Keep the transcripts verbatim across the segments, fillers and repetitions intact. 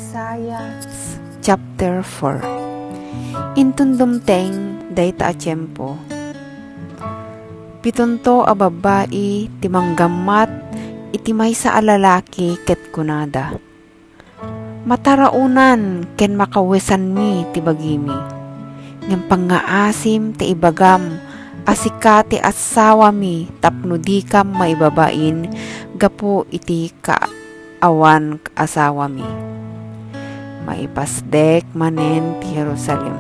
Isaiah chapter four. Inton dumteng dayta a tiempo, pitonto a babbai ti manggammat iti maysa a lalaki ket kunada, "Mataraonan ken makawesanmi ti bagimi. Ngem pangngaasim ta ibagam a sika ti asawami tapno dikam maibabain gapu iti ka-, awan asawami." Maipasdek manen ti Jerusalem.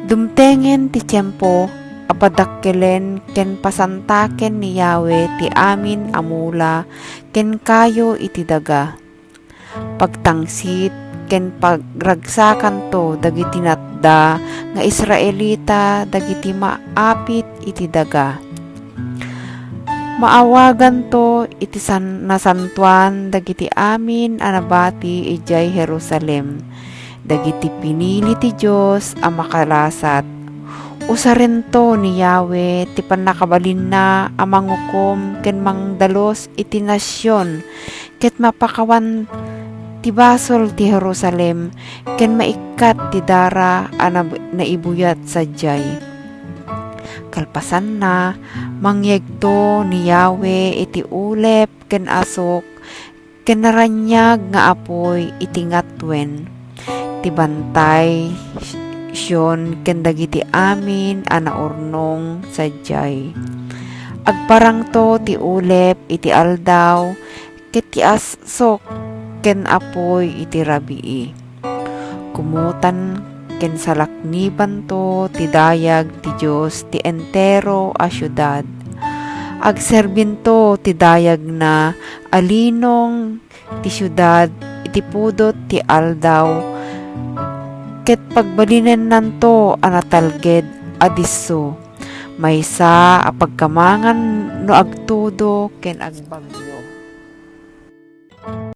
Dumtengen ti tiempo a padakkelen ken pasantaken ni Yahweh ti amin a mula ken kayo iti daga. Pagtangsit ken pagragsakanto dagiti natda nga Israelita dagiti maapit iti daga. Maawaganto iti san-, nasantoan dagiti amin a nabati idiay Jerusalem, dagiti pinili ti Dios a makalasat. Usarento ni Yahweh ti pannakabalinna a mangukom ken mangdalus iti nasion, ket mapakawan ti basol ti Jerusalem, ken maikkat ti dara a nab-, naibuyat sadiay. Kalpasanna, mangyegto ni Yahweh iti ulep ken asuk, ken naraniag nga apuy iti ngatuen ti bantay Sion ken dagiti amin a naurnong sadiay. Agparangto ti ulep iti aldaw, ket ti asuk ken apuy iti rabii. Kumutan ken salaknibanto ti dayag ti Dios ti entero a siudad. Agserbinto ti dayagna a linong ti siudad iti pudot ti aldaw, ket pagbalinennanto a natalged a disso. Maysa a pagkamangan no agtudo ken agbagyo.